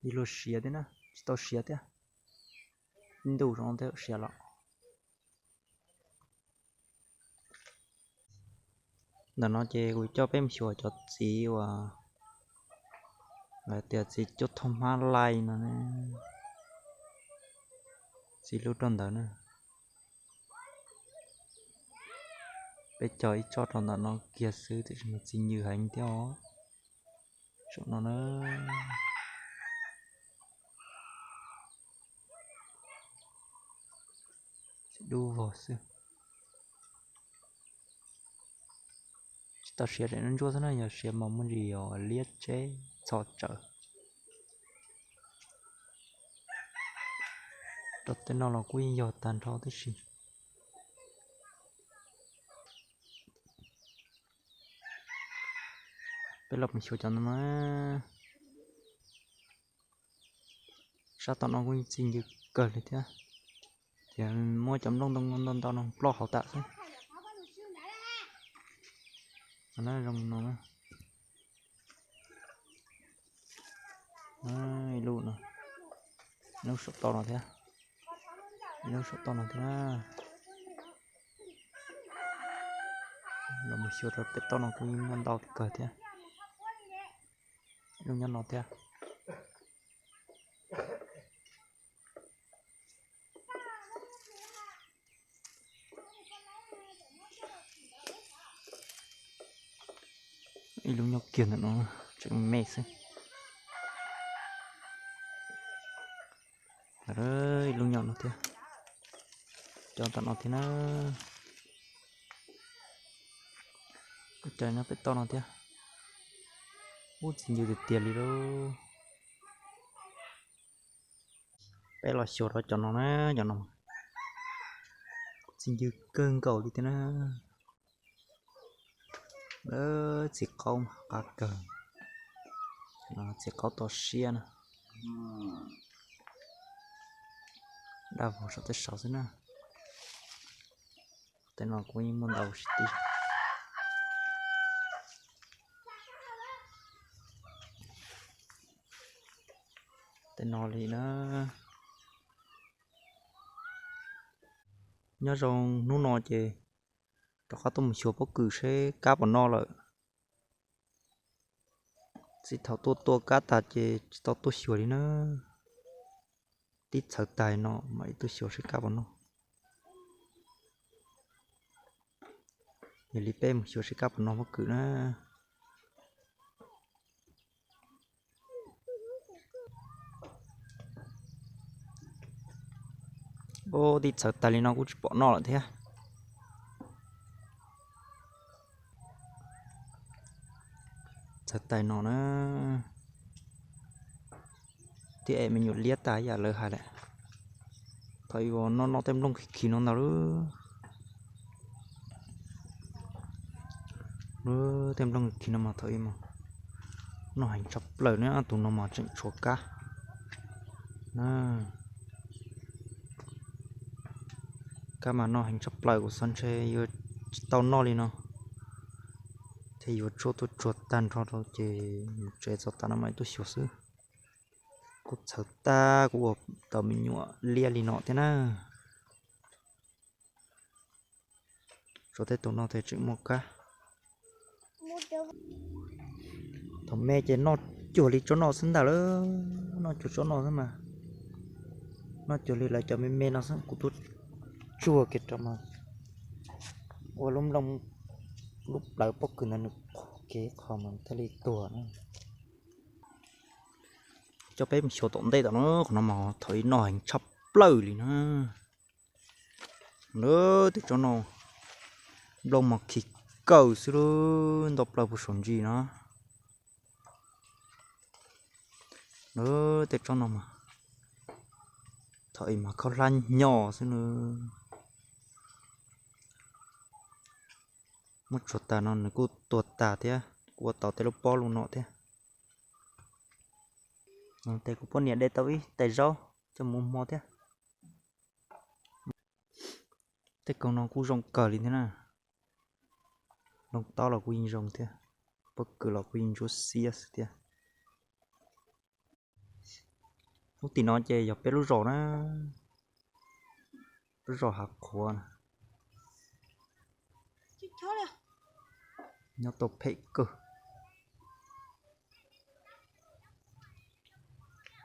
Ib luag siav thiab na, tsis tau siav thiab. Ib ntus zoo thiaj siav los. Ntawm no ces kuv coj peb mus xyuas cov txiv uas lawv tias txiv cuab thoj hmab lais no, txiv lub rau ntawd na. Peb cog ib tsob rau ntawm no kiag xwb tiam sis mas txi ncw heev thiab os. Saum no na, txiv dub vog xwb. Tsis tau siav daim ntsuab xwb na, yog siav mas muaj ntsis yog liab tseb txhos tsawv. Rau tej no los kuj yeej yog tag nrho tib si. Peb los mus xyuas cov no na. Sab tom no kuj txi ncw kawg li thiab, ces muab cov nplooj ntoo ntau ntau no ploj hauv tas xwb. Zoo no, ib lub no, ib lub saum toj no thiab, ib lub saum toj no thiab. Los mus xyuas rau pem toj no kuj muaj ntau kawg thiab. Lub nyob no thiab. Ib lub nyob kiag ntawm no, tseem me xwb. Ib lub nyob no thiab, cov tom no thiab na. Kuj cov nyob pem toj no thiab. Ub, txi ncw tiag tiag li lauj. Peb los xyuas rau cov no na, cov no txi ncw kawg nkaus li thiab na. Txiv qaub mas qab kawg, txiv qaub toj siab na. Daj vog saum tej saud xwb na. Tej no kuj yeej muaj ntau tsis tib. Tej no li na. Nyob zoo hnub no ces rov qab tuaj mus xyuas pob kws seb kab puas noj lawm. Txij thaum tuaj tua kab tag ces tsis tau tuaj xyuas li na. Tib txhawv tag no mam li tuaj xyuas seb kab puas noj. Yog li peb mus xyuas seb kab puas noj pob kws na. Ub, tib txhawv tag li no kuj tsis pom noj lawm thiab. Txhawv tag no na, thiab es me nyuam liab tag yam lawv hais lawm. Thaum ub noj noj tej nplooj khi khi no ntau lawm. Tej nplooj khi no mas thaum ub mas noj heev tshaj plaws na, tus no mas tseem tshuav kab. Kab mas noj heev tshaj plaws, kuv xav ntshe yuav tsis tau noj li no, thiaj yuav tshuab tuaj tsuag tag nrho rau ces mus tsev txog tav no mam tuaj xyuas xwb. Kuj txhawv tag, kuv ua tau me nyuam liab li no thiab na. Tshuav tej tus no thiaj tseem muaj kab. Thaum me ces noj cuag li tsob no xwb ntag lawm, noj cuag tsob no xwb mas, noj cuag li lawv cov me me no xwb. Kuv tuaj tsuag kiag rau mas ua lub nplooj, lub plawv pob kws ntawd nws qhuav kiag ib qho mas thiaj li tuag na. Coj peb mus xyuas tom ntej tom no, qhov no mas thaum ub noj heev tshaj plaws li na. Lawv tej tsob no nplooj mas khi kaw xwb lub nto plaws puag saum ntsis no. Lawv tej tsob no mas thaum ub mas khaub hlab hnyo xwb na. Muab tsuag tas no nws kuj tuag tas thiab, kuj ua tau tej lub pob lub no thiab. Tej kuv poj niam de tau ib tais zaub coj mus hmo thiab. Tej kaug no kuj zoo kawg li thiab na. Nplooj taub los kuj yeej zoo thiab, pob kws los kuj yeej ntsuab xiab xwb thiab. Lub tim no ces yog peb lub zos na, lub zos Hav Qhuav na. Nyob tau phem kawg.